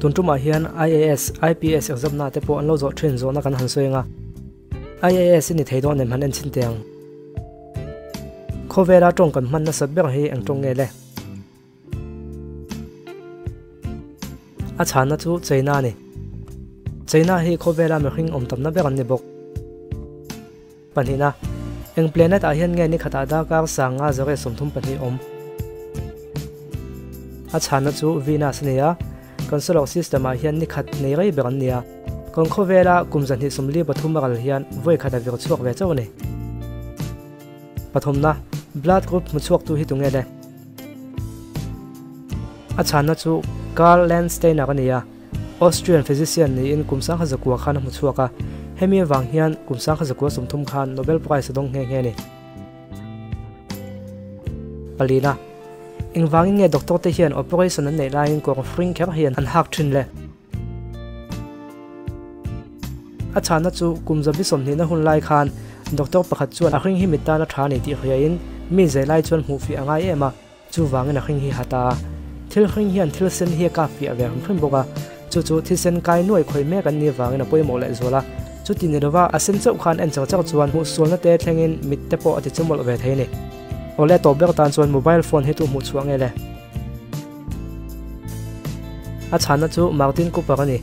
Tun tumah hian IAS, IPS exam na te pawh an lo zawh thin zawhna kan han sawi anga. IAS i ni thei dawn em han en chhin teh ang. Khawvela tawng kan hman nasat ber hi eng tawng nge le? A chhanna chu China a ni. China hi khawvela mihring awm tamna ber an ni bawk. Pahnihna, eng planet ah hian nge ni khatah darkar sanga zare 34 awm? A chhanna chu Venus a ni a, kan solar system ah hian ni khat nei rei ber an ni a. Kan khawvela kum 243 a ral hian vawi khat a vir chhuak ve chauh a ni. Pathumna, blood group hmu chhuaktu hi tunge le? A chhanna chu Karl Landsteiner a ni a, Austrian physician niin kum 1900 khan a hmu chhuak a, hemi avang hian kum 1930 khan Nobel Prize a dawng nghe nghe a ni. Palina, Engvangin nge doctor te hian operation an neih laiin kawr fring kher hian an hak thin le? A chhanna chu kum 120na hun lai khan doctor pakhat chuan a hring hi mit tan a tha a ni tih hriain mi zai lai chuan hmuh fiah a ngai em a, chuvangin a hring hi ha ta a. Thil hring hian thil sen hi a kap fiah ve hrim hrim bawk a, chu chu thisen kai nuai khawih mek an nih vangin a pawimawh leh zual a. Chuti ni lova a sen chauh khan en char char chuan hmuh sualna te thlengin mit te pawh a ti chumawlh ve thei a ni. Awle tawp ber tan chuan mobile phone hi tu hmuh chhuah nge le? A chhanna chu Martin Cooper a ni.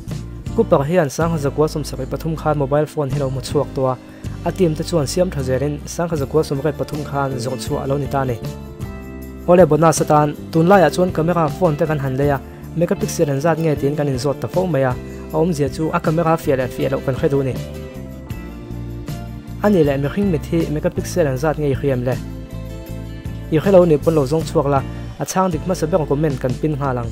Cooper hian 1973 khan mobile phone hi lo hmu chhuak tawh a, a team te chuan siam tha zelin 1973 khan zawrh chhuah a lo ni ta a ni. Awle bonus atan, tunlaiah chuan camera phone te kan han lei a, megapixel an zat nge tiin kan inzawt ta fo mai a, a awmzia chu a camera fiah leh fiah loh kan hre duh a ni. A nih leh mihring mit hi megapixel an zat nge i hriam le? I hrelo nih pawn lo zawng chhuak la, a chhang dik hmasa ber comment kan pin nghal ang.